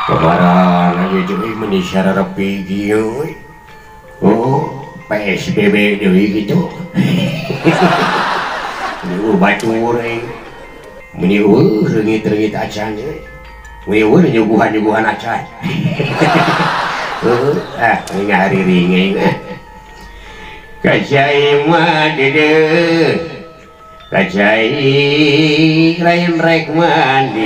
Kemaran aja deui meni sararepi kieu euy. Oh, PSBB deui kitu. Meni batur euy. Meni eueuh reungit-reungit acan euy. Meni eueuh nyuguhan-nyuguhan acan. Heuh, ah ngahariring aing ah. Kacai mah deudeuh. Kacai lain rek mandi.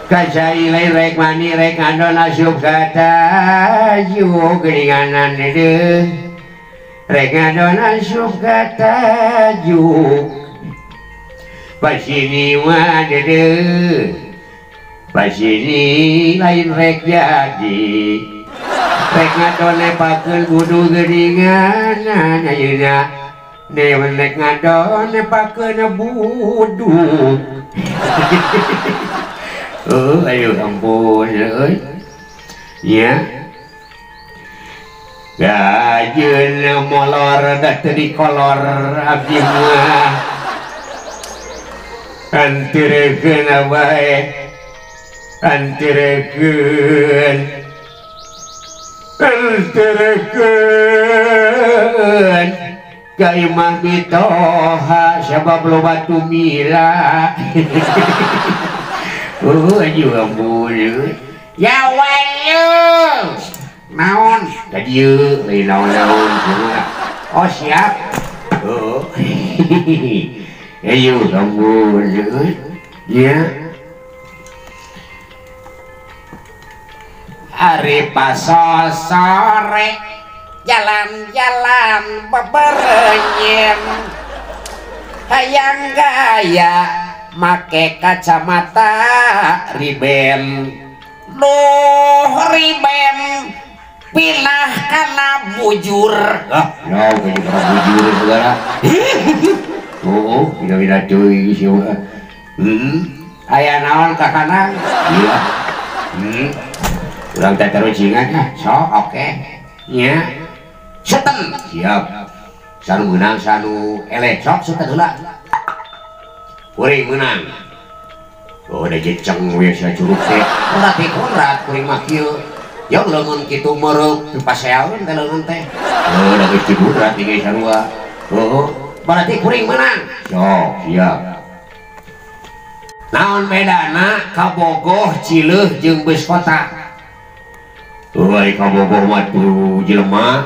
Kacai lain rek mandi rek ngadon asup ka tajuk geuninganan deudeuh. Rek ngadon asup ka tajuk. Pasini mah deudeuh. Pasini lain rek jadi. Rek ngadon nepakeun wudu geuninganan ayeuna. Dewen rek ngadon nepakeun wudu. Oh, ayo ampun euy. Nya. Gajeun molor dah teu dikolor abdi mah. Antirekeun bae. Antirekeun. Antirekeun. Ka imah mitoha sabab loba tumila. Oh, ayo ampun. Ya walu. Naon? Ka dieu lain naon-naon cenah. Oh, siap. Oh. Ayo ampun. Ya. Ari pasosore jalan-jalan beberenyen hayang gaya make kacamata riben duh riben pinah kana bujur. Ah, ya kana bujur segala. Oh, pindah-pindah deui sia. Aya naon ka kana? Iya. Urang teh terucingan ah, sok oke. Nya. Seten. Siap. Sanu meunang sanu eleh sok seten heula. Kuring meunang. Oh, da jeceng we sia curug teh. Ora teh kurat kuring mah kieu. Ya leungeun kitu meureuk dipaseaeun teh leungeun teh. Oh, da geus diburat ge sarua. Oh, berarti kuring meunang. Sok, siap. Naon bedana Kabogoh, Cileuh jeung bus kota? Oh, ari Kabogoh mah tuh jelema.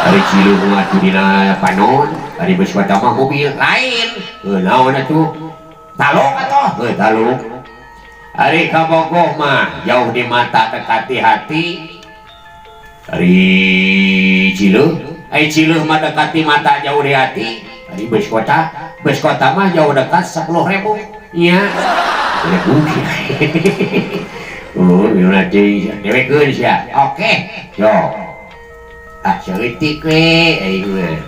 Ari Cileuh mah tuh dina panon, ari bus kota mah mobil lain. Heuh, naon atuh? Taluk atuh? Heuh, taluk. Ari Kabogoh mah jauh di mata dekat di hati. Ari Cileuh, ari Cileuh mah dekat di mata jauh di hati. Ari bus kota mah jauh dekat 10.000. Nya. Oh, gimana deui? Dewekeun sia. Oke. Yo. Ah, saeutik we aing mah.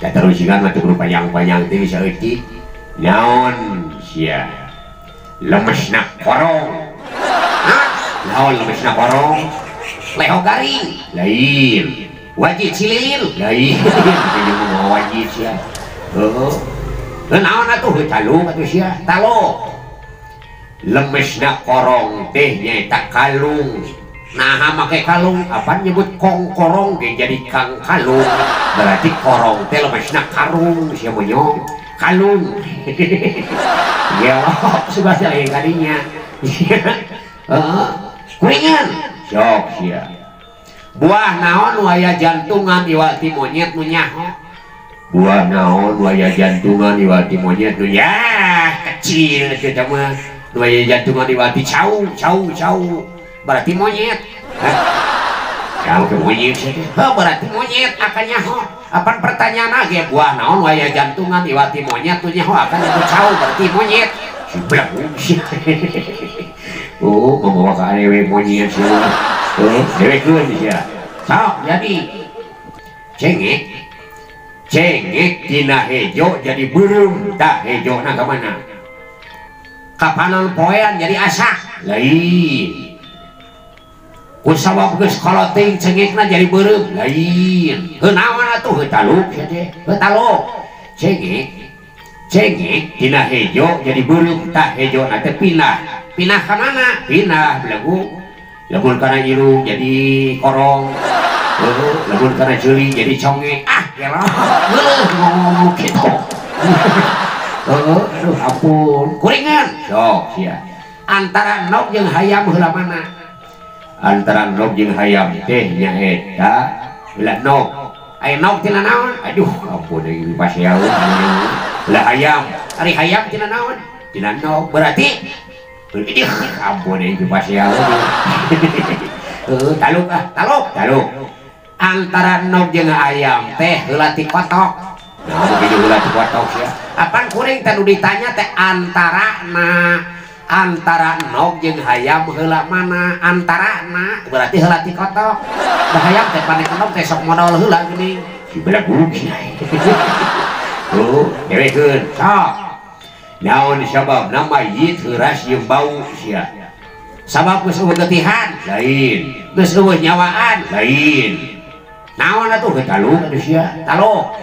Katarusingan mah teu kudu panjang-panjang teh saeutik. Naon sia? Lemesna korong. Hah? Naon lemesna korong? Leho garing. Lain. Wajib cililin. Lain. Jeung mau wajib sia. Heuh. Naon atuh taluk atuh sia? Taluk. Lemesna korong teh nyaeta kalung. Naha make kalung? Apaan nyebut kong korong ge jadi kang kalung. Berarti korong teh lemesna karung sia monyong. Kalung. Ya, subasa lain kadinya. Heeh. Kuringan. Sok sia. Buah naon nu aya jantungan iwati monyet nu nyaho? Buah naon nu aya jantungan iwati monyet nu ya kecil eta mah. Nu aya jantungan iwati cau cau cau. Berarti monyet. Hah? Ya ke monyet sia teh. Heuh, berarti monyet akan nyaho. Apan pertanyaan ge buah naon waya jantungan iwati monyet tuh nyaho akan nyebut cau berarti monyet. Siblek. Oh, membawa ka awewe monyet sia. Oh, dewekeun sia. Sok jadi cengek. Cengek tina hejo jadi beureum. Tah hejona ka mana? Kapanon poean jadi asak. Lain. Kusabab geus koloting cengekna jadi beureum. Lain. Heuh naon atuh heuh taluk sia teh. Heuh taluk. Cengek. Cengek tina hejo jadi beureum. Tah hejona teh pindah Pindah ka mana? Pindah belagu. Lamun kana irung jadi korong. Lamun kana ceuli jadi conge. Ah, geloh. Geuleuh ngomong kitu. Aduh ampun. Kuringan. Sok sia. Antara nog jeung hayam heula mana? Antara nog jeung hayam teh nyaeta heula nog. Aya nog tina naon? Aduh, ampun euy pasiaun. Heula hayam. Ari hayam tina naon? Tina nog. Berarti aduh, ampun euy pasiaun. Taluk ah, taluk, taluk. Antara nog jeung ayam teh heula ti kotok. Nah, begitu heula ti kotok sia. Apan kuring teh nu ditanya teh antara na antara nog jeung hayam heula mana? Antara na berarti heula ti kotok. Da hayam teh panek nog teh sok modal heula geuning. Si belagu. Tuh, dewekeun. Sok. Naon sababna mayit heuras jeung bau sia? Sabab geus eueuh getihan lain, geus eueuh nyawaan lain. Naon atuh taluk atuh sia? Taluk.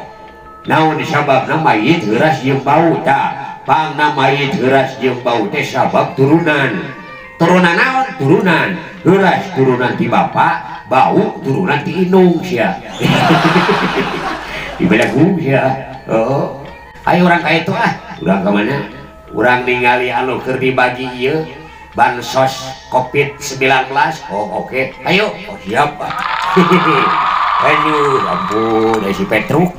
Naon sababna mayit heuras jeung bau tah? Pangna mayit heuras jeung bau teh sabab turunan. Turunan naon? Turunan. Heuras turunan ti bapa, bau turunan ti indung sia. Di belagu sia. Heeh. Ayo urang ka itu ah. Urang ka mana? Urang ningali anu keur dibagi ieu bansos Covid-19. Oh, oke. Ayo. Oh, siap. Aduh, ampun, si Petruk.